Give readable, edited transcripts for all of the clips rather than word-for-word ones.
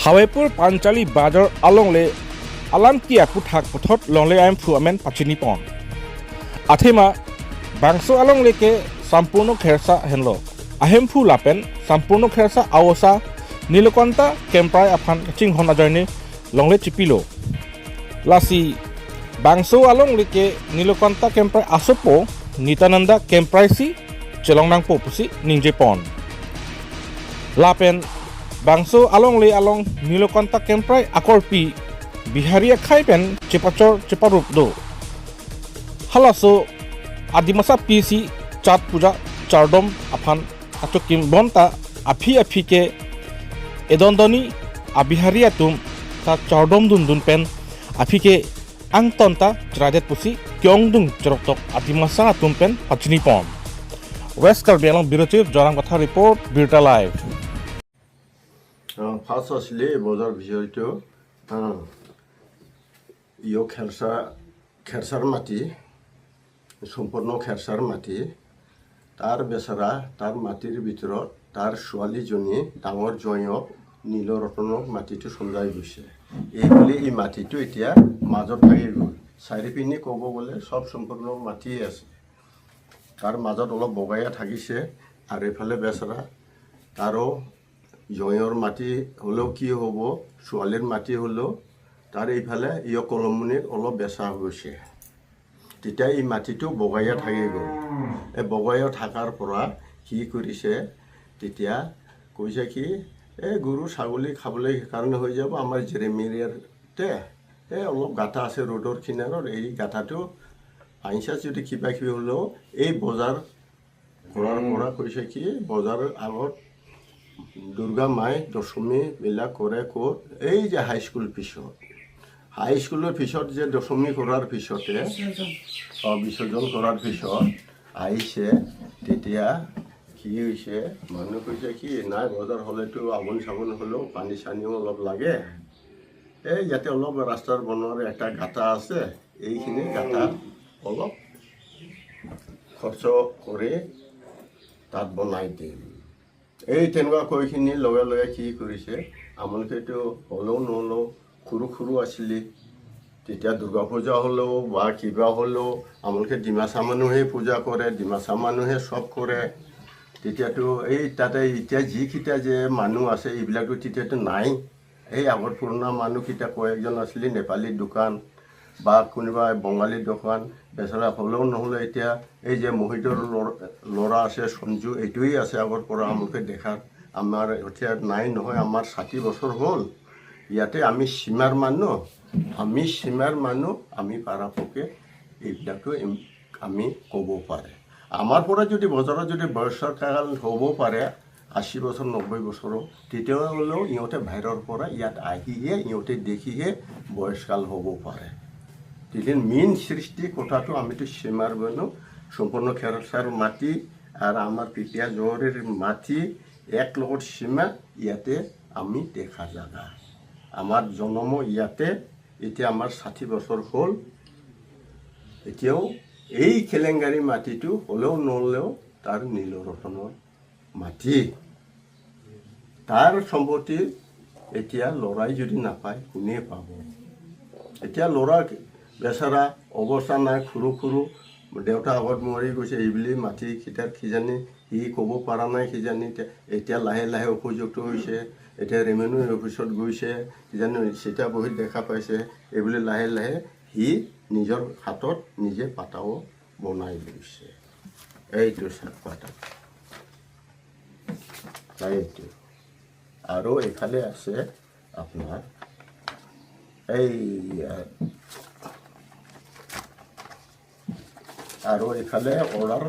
Hawaipur Panchali Bazar along le alam kia puthak puthot longle am phu amen pachini pon athema bangso along le ke সম্পূর্ণ খেরসা হেনলো আহেমফু লাপেন সম্পূর্ণ খেরসা আওসা নীলকন্তা কেম্প্রাই আফান চিং হন আজয়নি লংলে চিপিলো লাসি বাংসো আলং লিকে নীলকন্তা কেম্প্রাই আসোপো নিতানন্দা কেম্প্রাইসি চেলংনাংপো পুসি নিংজে পন লাপেন বাংসো আলং লে আলং নীলকন্তা কেম্প্রাই আকরপি বিহারিয়া খাইপেন চেপাচর চেপারূপ দো হালাসো আদিমাসা পিসি চাঁদ পূজা চারডম আফান আচকিম বন্তা আফি আফি কে এদন্দনি আবিহারিয়া তুম তা চারডম দুন দুন পেন আফিকে আংতন্তা চরাদেত পুসি kyongdung চরকটক আদিমাসা তুম পেন পাচিনি পন ওয়েস্ট কার্বি আলং ব্যুরো চিফ জয়ৰাম কথা ৰিপৰ্ট বিৰতা লাইভ। ফাৰ্ষ্ট আছিলে বজাৰ বিষয়টো ইয় খেৰচা খেৰচাৰ মাটি, সম্পূৰ্ণ খেৰচাৰ মাটি। তাৰ বেচেৰা তাৰ মাটিৰ ভিতৰত তাৰ ছোৱালীজনী ডাঙৰ জোঁৱাইক নীলৰতনক মাটিটো চমজাই গৈছে। এই বুলি এই মাটিটো এতিয়া মাজত থাকি গ'ল। চাৰিপিনে ক'ব গ'লে চব সম্পূৰ্ণ মাটিয়ে আছে, তাৰ মাজত অলপ বগাইয়া থাকিছে। আৰু এইফালে বেচেৰা তাৰো জোঁৱাইৰ মাটি হ'লেও কি হ'ব, ছোৱালীৰ মাটি হ'লেও তাৰ এইফালে ইয় কলমনিত অলপ বেচা গৈছে। তেতিয়া এই মাটিটো বগাইয়া থাকি গ'ল। এই বগাইয়া থকাৰ পৰা কি কৰিছে, তেতিয়া কৈছে কি এই গৰু ছাগলী খাবলৈ কাৰণে হৈ যাব। আমাৰ জেৰেমেৰিয়াতে এই অলপ গাঁতা আছে ৰোডৰ কিনাৰত, এই গাঁতাটো আহিছে যদি কিবা কিবি হ'লেও এই বজাৰ কৰাৰ পৰা কৈছে কি বজাৰৰ আগত দুৰ্গা মাই দশমীবিলাক কৰে ক'ত? এই যে হাইস্কুল পিছত, হাইস্কুলৰ পিছত যে দশমী কৰাৰ পিছতে বিসৰ্জন কৰাৰ পিছত আহিছে। তেতিয়া কি হৈছে, মানুহ কৈছে কি নাই বজাৰ হ'লেতো আগুন চাগুন হ'লেও পানী চানীও অলপ লাগে। এই ইয়াতে অলপ ৰাস্তাৰ বনোৱাৰ এটা গাঁতা আছে, এইখিনি গাঁতা অলপ খৰচ কৰি তাত বনাই দিম। এই তেনেকুৱা কৈখিনি লগে লগে কি কৰিছে, আমালোকেতো হ'লেও নহ'লেও সৰু সৰু আছিলে তেতিয়া। দুৰ্গা পূজা হ'লেও বা কিবা হ'লেও আমালোকে ডিমাচা মানুহেই পূজা কৰে, ডিমাচা মানুহে চব কৰে। তেতিয়াতো এই তাতে এতিয়া যিকেইটা যে মানুহ আছে এইবিলাকতো তেতিয়াতো নাই। এই আগৰ পুৰণা মানুহকেইটা কয়েকজন আছিলে, নেপালী দোকান বা কোনোবা বঙালী দোকান বেচেৰা হ'লেও নহ'লেও এতিয়া এই যে মহিদৰ ল'ৰা আছে সঞ্জু, এইটোৱেই আছে আগৰ পৰা আমালোকে দেখাৰ। আমাৰ এতিয়া নাই নহয়, আমাৰ 60 বছৰ হ'ল ইয়াতে। আমি সীমাৰ মানুহ, আমি সীমাৰ মানুহ, আমি পাৰাপক্ষে এইবিলাকো আমি ক'ব পাৰে। আমাৰ পৰা যদি বজাৰত যদি বয়সৰ কাল হ'ব পাৰে 80 বছৰ 90 বছৰো, তেতিয়াহ'লেও ইহঁতে বাহিৰৰ পৰা ইয়াত আহিহে ইহঁতে দেখিহে বয়সকাল হ'ব পাৰে। তেতিয়া মেইন সৃষ্টি কথাটো আমিতো সীমাৰ মানুহ, সম্পূৰ্ণ খেৰচাৰ মাটি আৰু আমাৰ পিপিয়া জহৰীৰ মাটি এক লগত সীমা। ইয়াতে আমি দেখা জাগা, আমাৰ জন্ম ইয়াতে। এতিয়া আমাৰ 60 বছৰ হ'ল। এতিয়াও এই কেলেংকাৰী মাটিটো হ'লেও নহ'লেও তাৰ নীলৰতনৰ মাটি, তাৰ সম্পত্তি এতিয়া ল'ৰাই যদি নাপায় কোনে পাব? এতিয়া ল'ৰা বেচেৰা অৱস্থা নাই, সৰু সৰু, দেউতা আগত মৰি গৈছে। এইবুলি মাটিকেইটাৰ কিজানি সি ক'ব পৰা নাই কিজানি। এতিয়া এতিয়া লাহে লাহে উপযুক্ত হৈছে, এতিয়া ৰেভিনিউ অফিচত গৈছে কিজানি, চিতা বহীত দেখা পাইছে। এইবুলি লাহে লাহে সি নিজৰ হাতত নিজে পাতাও বনাই লৈছে। এইটো চাওক পাতা, এইটো। আৰু এইফালে আছে আপোনাৰ এই আৰু এইফালে অৰ্ডাৰ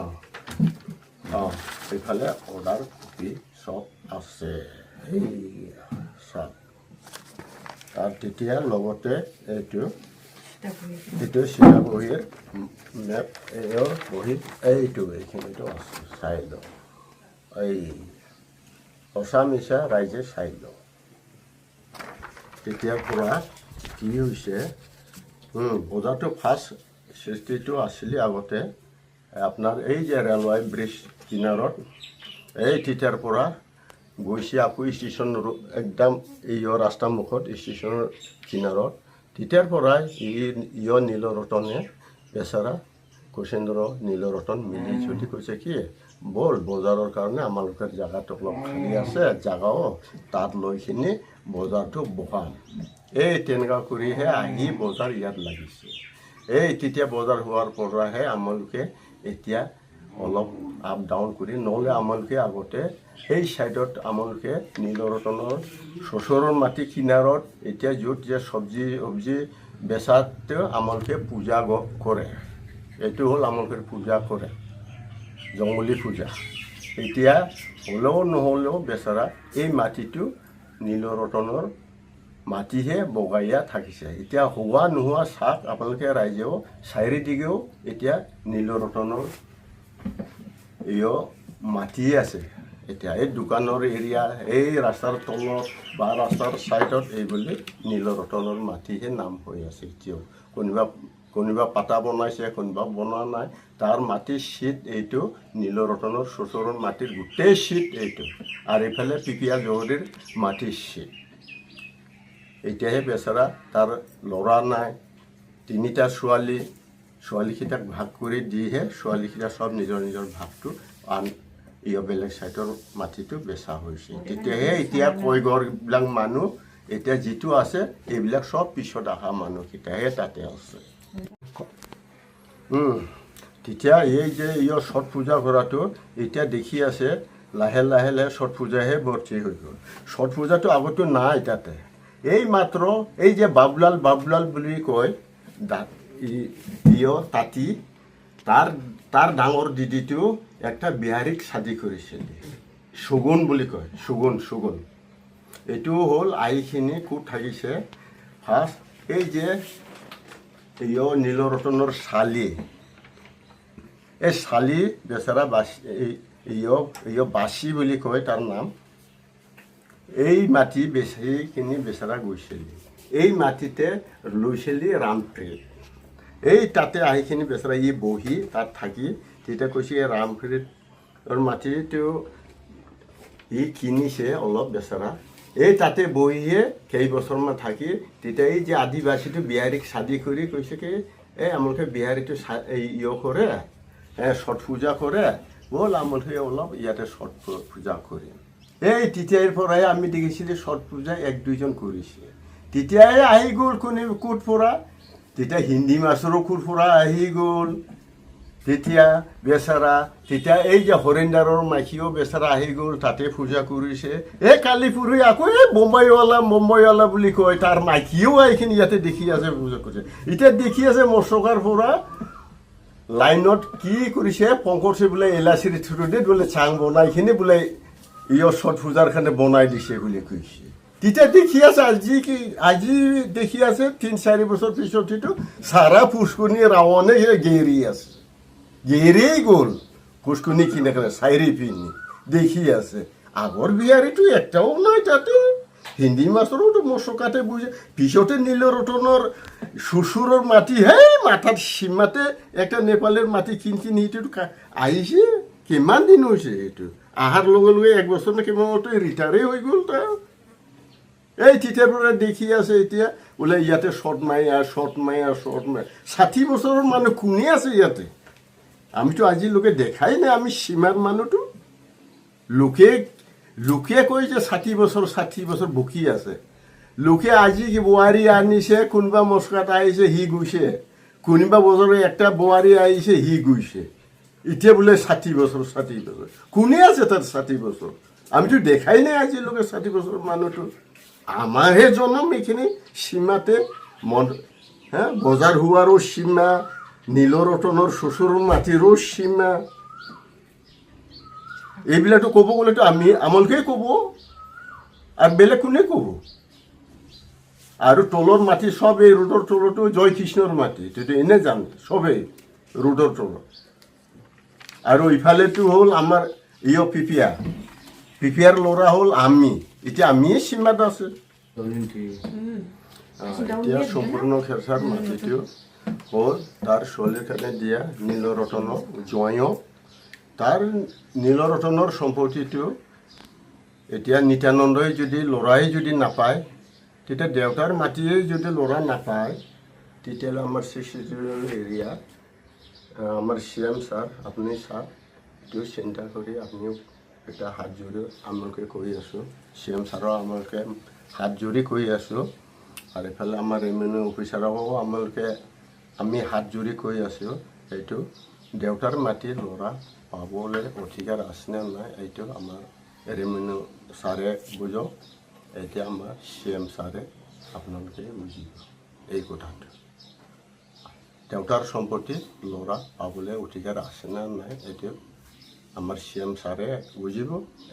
অঁ অঁ এইফালে অৰ্ডাৰ কপি চব আছে। এই চাওক, তাৰ তেতিয়া লগতে এইটো এইটো চিতাবহীৰ মেপ, এই বহী এইটো এইখিনিতো আছে, চাই লওক। এই সঁচা মিছা ৰাইজে চাই লওক। তেতিয়াৰ পৰা কি হৈছে, বজাৰটো ফাৰ্ষ্ট সৃষ্টিটো আছিলে আগতে আপোনাৰ এই যে ৰেলৱে ব্ৰিজ কিনাৰত, এই তেতিয়াৰ পৰা। গৈছে আকৌ ষ্টেচন একদম এই ৰাস্তাৰ মুখত, ষ্টেচনৰ কিনাৰত। তেতিয়াৰ পৰাই ই নীলৰতনে বেচেৰা কৈছেন্দ্ৰ নীলৰতন মিলি জুলি কৈছে কি, ব'ল, বজাৰৰ কাৰণে আমালোকৰ জেগাটো অলপ খালী আছে, জেগাও তাত লৈখিনি বজাৰটো বহাম। এই তেনেকুৱা কৰিহে আহি বজাৰ ইয়াত লাগিছে। এই তেতিয়া বজাৰ হোৱাৰ পৰাহে আমালোকে এতিয়া অলপ আপ ডাউন কৰি, নহ'লে আমালোকে আগতে সেই ছাইডত আমালোকে নীলৰতনৰ শ্বশুৰৰ মাটি কিনাৰত এতিয়া য'ত যে চব্জি চব্জি বেচাতে আমালোকে পূজা কৰে। এইটো হ'ল আমালোকে পূজা কৰে, জংগলী পূজা। এতিয়া হ'লেও নহ'লেও বেচেৰা এই মাটিটো নীলৰতনৰ মাটিহে বগাইয়া থাকিছে। এতিয়া হোৱা নোহোৱা চাক আপোনালোকে ৰাইজেও, চাৰিদিগেও এতিয়া নীলৰতনৰ এই মাটিয়ে আছে। এতিয়া এই দোকানৰ এৰিয়া, এই ৰাস্তাৰ তলত বা ৰাস্তাৰ ছাইডত এই বুলি নীলৰতনৰ মাটিহে নাম হৈ আছে এতিয়াও। কোনোবা কোনোবা পাতা বনাইছে, কোনোবা বনোৱা নাই। তাৰ মাটিৰ চিট এইটো নীলৰতনৰ শ্বশুৰৰ মাটিৰ গোটেই চিট এইটো, আৰু এইফালে পিপিয়া জহৰীৰ মাটিৰ চিট। এতিয়াহে বেচেৰা তাৰ ল'ৰা নাই, তিনিটা ছোৱালী, ছোৱালীকেইটাক ভাগ কৰি দিহে ছোৱালীকেইটা চব নিজৰ নিজৰ ভাগটো আন ইয় বেলেগ ছাইডৰ মাটিটো বেচা হৈছে। তেতিয়াহে এতিয়া কৈগৰবিলাক মানুহ এতিয়া যিটো আছে, এইবিলাক চব পিছত অহা মানুহকেইটাহে তাতে আছে। তেতিয়া এই যে ইয় ছট পূজা কৰাটো এতিয়া দেখি আছে, লাহে লাহে লাহে ছট পূজাহে ভৰ্তি হৈ গ'ল। ছট পূজাটো আগতো নাই তাতে। এই মাত্ৰ এই যে বাবুলাল বাবুলাল বুলি কয় ইয় তাঁতি, তাৰ তাৰ ডাঙৰ দিদিটো একটা বিহাৰীক চাদি কৰিছিল, শগুন বুলি কয়, শগুন শগুন। এইটো হ'ল আইখিনি ক'ত থাকিছে ফাৰ্ষ্ট, এই যে ইয় নীলৰতনৰ চালি, এই চালি বেচেৰা বাচি, ইয় ইয় বাচি বুলি কয় তাৰ নাম। এই মাটি বেচিখিনি বেচেৰা গৈছিল, এই মাটিতে লৈছিলি ৰামপ্ৰীত। এই তাতে আহিখিনি বেচেৰা ই বহি তাত থাকি তেতিয়া কৈছে, এই ৰামপ্ৰীতৰ মাটিটো ই কিনিছে অলপ বেচেৰা। এই তাতে বহিয়ে কেইবছৰমান থাকি তেতিয়া এই যে আদিবাসীটো বিহাৰীক চাদি কৰি কৈছে কি, এই আমালোকে বিহাৰীটো এই ইয় কৰে, ছট পূজা কৰে, ব'ল আমালোকে অলপ ইয়াতে ছট পূজা কৰিম। এই তেতিয়াৰ পৰাই আমি দেখিছিলোঁ ছট পূজা এক দুইজন কৰিছে। তেতিয়াই আহি গ'ল কোনে ক'ত পৰা, তেতিয়া হিন্দী মাছৰো ক'ৰ পৰা আহি গ'ল। তেতিয়া বেচেৰা তেতিয়া এই যে হৰিন্দাৰৰ মাইকীও বেচেৰা আহি গ'ল, তাতে পূজা কৰিছে। এই কালি পৰহি আকৌ এই বোম্বাইৱালা বোম্বাইৱালা বুলি কয়, তাৰ মাইকীও এইখিনি ইয়াতে দেখি আছে, পূজা কৰিছে। এতিয়া দেখি আছে মচকাৰ পৰা লাইনত কি কৰিছে পংকজে, বোলে এলাচিৰ থ্ৰুদি বোলে চাং বনাইখিনি বোলে ইয় ছট পূজাৰ কাৰণে বনাই দিছে বুলি কৈছে। তেতিয়া দেখি আছে আজি কি আজি দেখি আছে, 3-4 বছৰ পিছত সেইটো চাৰা পুষ্কৰণি ৰাৱণে গেৰি আছে, গেৰিয়েই গ'ল পুষ্কৰণি কিনে কেনে চাইৰি পিনি দেখি আছে। আগৰ বিহাৰীটো একটাও নাই তাতে, হিন্দী মাছৰোতো মচকাতে বুজে। পিছতে নীলৰতনৰ শ্বশুৰৰ মাটি সেই মাথাত সীমাতে একটা নেপালেৰ মাটি কিনি কিনি সেইটো আহিছে। কিমান দিন হৈছে সেইটো অহাৰ লগে লগে, এক বছৰ নে কিমান ৰিটায়াৰেই হৈ গ'ল তাৰ। এই তেতিয়াৰ পৰা দেখি আছে এতিয়া বোলে ইয়াতে শ্বৰ্ট মাৰি আৰু শ্বৰ্ট মাৰি আৰু শ্বৰ্ট মাৰি। 60 বছৰৰ মানুহ কোনে আছে ইয়াতে? আমিতো আজিলৈকে দেখাই নাই। আমি সীমাৰ মানুহটো লোকে লোকে কয় যে 60 বছৰ 60 বছৰ বকি আছে লোকে। আজি কি বোৱাৰী আনিছে, কোনোবা মস্কাত আহিছে, সি গৈছে, কোনোবা বছৰৰ একটা বোৱাৰী আহিছে, সি গৈছে। এতিয়া বোলে 60 বছৰ 60 বছৰ, কোনে আছে তাত 60 বছৰ? আমিতো দেখাই নাই আজিলৈকে 60 বছৰ মানুহটো। আমাৰহে জন্ম এইখিনি সীমাতে মন হে বজাৰ হোৱাৰো সীমা, নীলৰতনৰ শ্বশুৰৰ মাটিৰো সীমা। এইবিলাকতো ক'ব গ'লেতো আমি আমালোকেই ক'ব আৰু বেলেগ কোনে ক'ব? আৰু তলৰ মাটি চব এই ৰোডৰ তলতো জয় কৃষ্ণৰ মাটি, সেইটো এনে জানে চবেই ৰোডৰ তলত। আৰু ইফালেতো হ'ল আমাৰ ইয় পিপিয়া, পিপিয়াৰ ল'ৰা হ'ল আমি, এতিয়া আমিয়ে সীমাত আছে। এতিয়া সম্পূৰ্ণ খেৰচাৰ মাটিটো হ'ল তাৰ ছোৱালীৰ কাৰণে দিয়া নীলৰতনক জোঁৱাইক। তাৰ নীলৰতনৰ সম্পত্তিটো এতিয়া নিত্যানন্দই যদি ল'ৰাই যদি নাপায়, তেতিয়া দেউতাৰ মাটিয়ে যদি ল'ৰা নাপায়, তেতিয়াহ'লে আমাৰ 62 এৰিয়া আমাৰ চি এম ছাৰ, আপুনি ছাৰ এইটো চিন্তা কৰি আপুনিও এটা হাত জোৰি আমালোকে কৈ আছোঁ। চি এম ছাৰৰ আমালোকে হাত জোৰি কৈ আছোঁ আৰু এইফালে আমাৰ ৰেভিনিউ অফিচাৰকো আমালোকে আমি হাত জোৰি কৈ আছোঁ। এইটো দেউতাৰ মাটি ল'ৰা পাবলৈ অধিকাৰ আছেনে নাই, এইটো আমাৰ ৰেভিনিউ ছাৰে বুজক। এতিয়া আমাৰ চি এম ছাৰে আপোনালোকে বুজিব এই কথাটো। দেউতাৰ সম্পত্তি ল'ৰা পাবলৈ অধিকাৰ আছেনে নাই, এইটো আমাৰ চি এম ছাৰে বুজিব,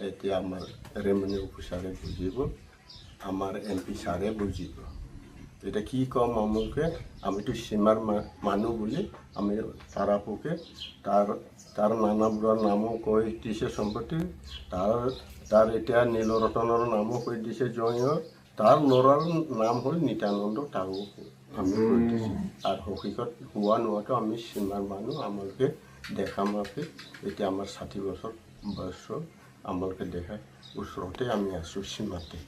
এতিয়া আমাৰ ৰেভিনিউ অফিচাৰে বুজিব, আমাৰ এম পি ছাৰে বুজিব। এতিয়া কি ক'ম আমালোকে? আমিতো সীমাৰ মানুহ বুলি আমি তাৰাপুকে তাৰ তাৰ নানা বুঢ়াৰ নামো কৈ দিছে সম্পত্তি তাৰ তাৰ এতিয়া নীলৰতনৰ নামো কৈ দিছে জয়ৰ। তাৰ ল'ৰাৰ নাম হ'ল নিত্যানন্দ, তাৰো আমি কৈ দিছোঁ। আৰু হকীকত হোৱা নোহোৱাটো আমি সীমাৰ মানুহ, আমালোকে দেখা মাফিক। এতিয়া আমাৰ 60 বছৰ বয়স, আমালোকে দেখা ওচৰতে আমি আছোঁ সীমাতে।